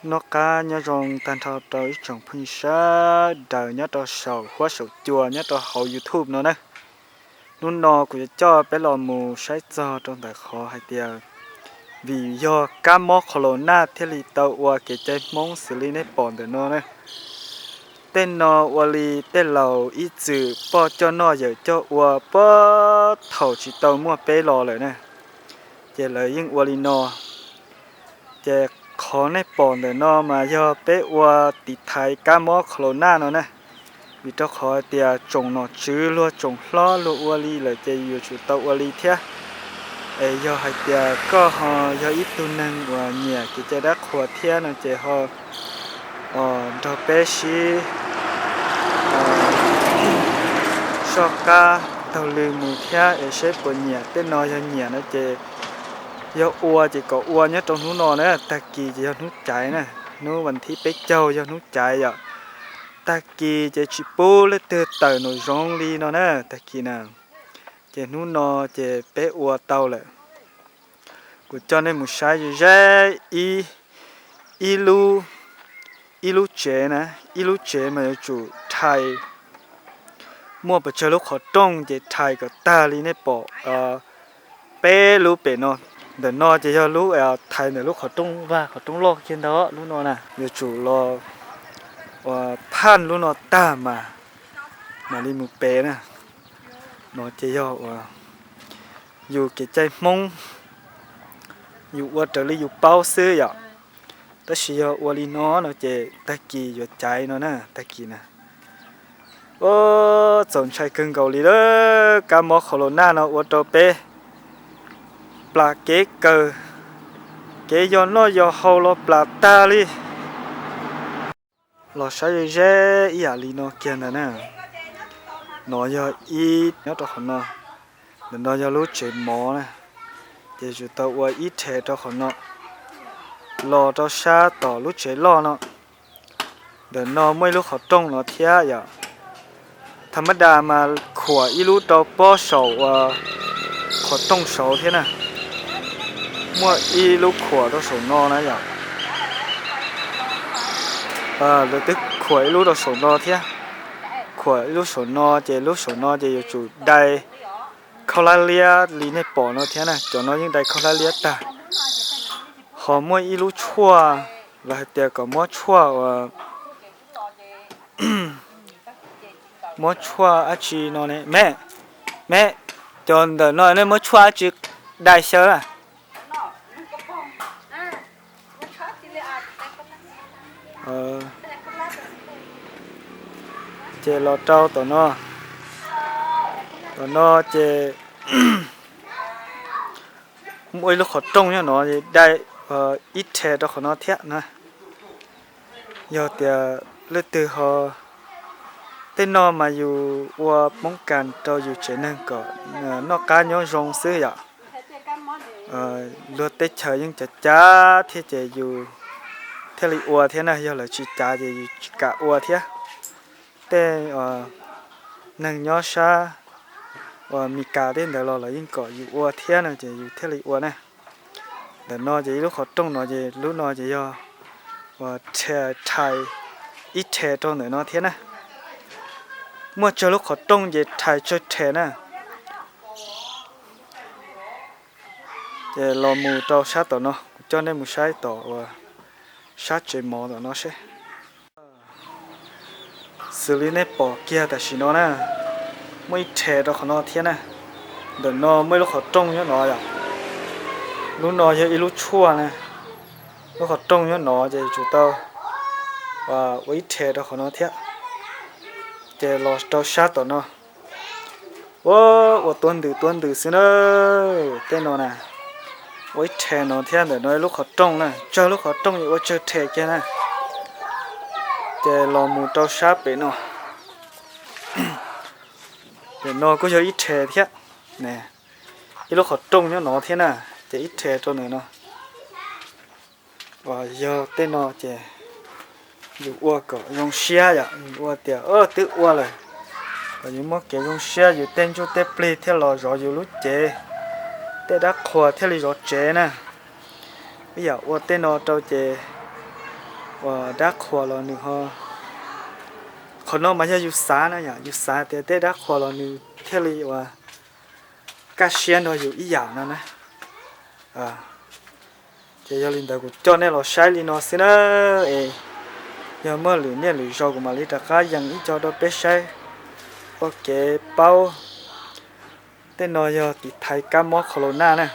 Noj qab nyob zoo tag nrho rau ib tsoom phooj ywg sawv daws nyob rau saum huab saum cua nyob rau hauv YouTube no na. Hnub no kuv yuav coj peb los mus saib txog rau ntawm qhov hais tias vim yog kab mob qhov los naj thiaj li tau ua kev cai Hmoob xws li nej pom ntawm no na. Tej no ua li tej laus ib txwm poj coj noj yawm coj ua puag thaum tsis tau muaj peb los lawm na, ces lawv yeej ua li no. Ces qhov nej pom ntawm no mas yog peb ua tiv thaiv kab mob qhov los naj no na. Vim rau qhov tias tsoom nom tswv luag tsoom hlob luag ua li lawm ces yuav tsum tau ua li thiab. Es yog hais tias koj ho yog ib tug neeg uas nyiam kev cai dab qhuas thiab no ces ho nrog peb sib soj qab taug lw mus thiab es seb puas nyiam. Tej no yog nyiam no ces yog ua ces kom ua nyob rau hnub no na, tag kis ces yog hnub caiv na, hnub vas thib peb caug yog hnub caiv yom. Tag kis ces tsis pub leej twg tawm nraum zoov li no na, tag kis na. Ces hnub no ces peb ua tau lawm. Kuv coj nej mus saib ze ze ib, ib lub, ib lub tsev na, ib lub tsev mas yuav tsum rhais muaj pes tsawg lub qhov rooj ces rhais kom tag li nej pom peb lub pem no. Ntawm no ces yog lub thaiv ntawm lub qhov rooj vag qhov rooj loj kiag ntawd lub no na. Yuav tsum los ua phaj lub no tag mas mam li mus pem na. No ces yog ua yus kev cai Hmoob, yus ua raws li yus paub xwb yom. Tab sis yog ua li no no ces tag kis yuav caiv no na, tag kis na. Txaus ntshai kawg nkaus li lawm, kab mob qhov los naj no ua rau peb plas kev kawm, kev yog noj yog haus los plas tag li. Los saib ze ze ib yam li no kiag ntawd na. No yog ib nyob rau qhov no, ntawm no yog lub tsev mov na, ces yuav tsum tau ua ib rhe rau qhov no los rau sab tom lub tsev loj no. Ntawm no muaj ib lub qhov rooj no thiab yom. Tha mab das mas khuam ib lub rau pob saum uas qhov rooj saud thiab na. Muaj ib lub khuam rau saum no na yom. Lawv twb khuam ib lub rau saum no thiab. Khuam ib lub saum no ces lub saum no ces yuav tsum dai khaub hlab liab li nej pom no thiab na, cov no yeej dai khaub hlab liab tag. Ho muaj ib lub tshuaj, lawv hais tias kom muab tshuaj uas muab tshuaj dab tsi no ne me, me, cov ntawm no nej muab tshuaj dab tsi dai xyaw na. Ces los rau tom no, tom no ces muaj ib lub qhov rooj nyob no, dai ib rhe rau qhov no thiab na. Yog tias leej twg ho, tej no mas yus ua poob kas rau yus tsev neeg kom noj qab nyob zoo xwb yom. Luag teb chaws yeej cav cav thiab ces yus thiaj li ua thiab na, yog lawv tsis cav ces yus tsis kam ua thiab. Tej neeg nyob sab uas Mes Kas tej ntawd los lawv yeej kom yus ua thiab no ces yus thiaj li ua na. Ntawm no ces ib lub qhov rooj no ces lub no ces yog uas rhais ib rhe rau ntawm no thiab na. Muaj tsawg lub qhov rooj ces rhais tsawg rhe na. Ces los mus rau sab tom no, kuv coj nej mus saib tom uas sab tsev mov tom no seb. Xws li nej pom kiag tam sim no na, muaj ib rhe rau qhov no thiab na. Ntawm no muaj ib lub qhov rooj nyob no yom. Lub no yog ib lub tshuaj na. Lub qhov rooj nyob no ces tsum tau ua ib rhe rau qhov no thiab. Ces los rau sab tom no. Ua, ua tuab ntws tuab ntws xwb na. Tej no na, ua ib rhe no thiab, ntawm no ib lub qhov rooj na, tsawg lub qhov rooj es ua tsawg rhe kiag na. Ces los mus rau sab pem no. Pem no kuj yog ib rhe thiab. Ib lub qhov rooj nyob no thiab na, ces ib rhe rau ntawm no. Uas yog tej no ces yus ua kom zoo siab yom, yus ua tias twb ua lawm, kom yus muaj kev zoo siab yus tej ntsuj tej plig thiaj los zov yus lub cev, tej dab qhuas thiaj li zov tsev na. Ib yam ua tej no rau ces uas dab qhuas los nws ho, qhov no mas yog yus xav na yom, yus xav tias tej dab qhuas los nws thiaj li uas kaj siab nrog yus ib yam no na. Ces yog li ntawd kuv coj nej los saib li no xwb na, es yog muaj lwm niaj lwm zaus kuv mam li rov qab yees ib co rau peb saib ua kev paub. Tej no yog tiv thaiv kab mob corona na.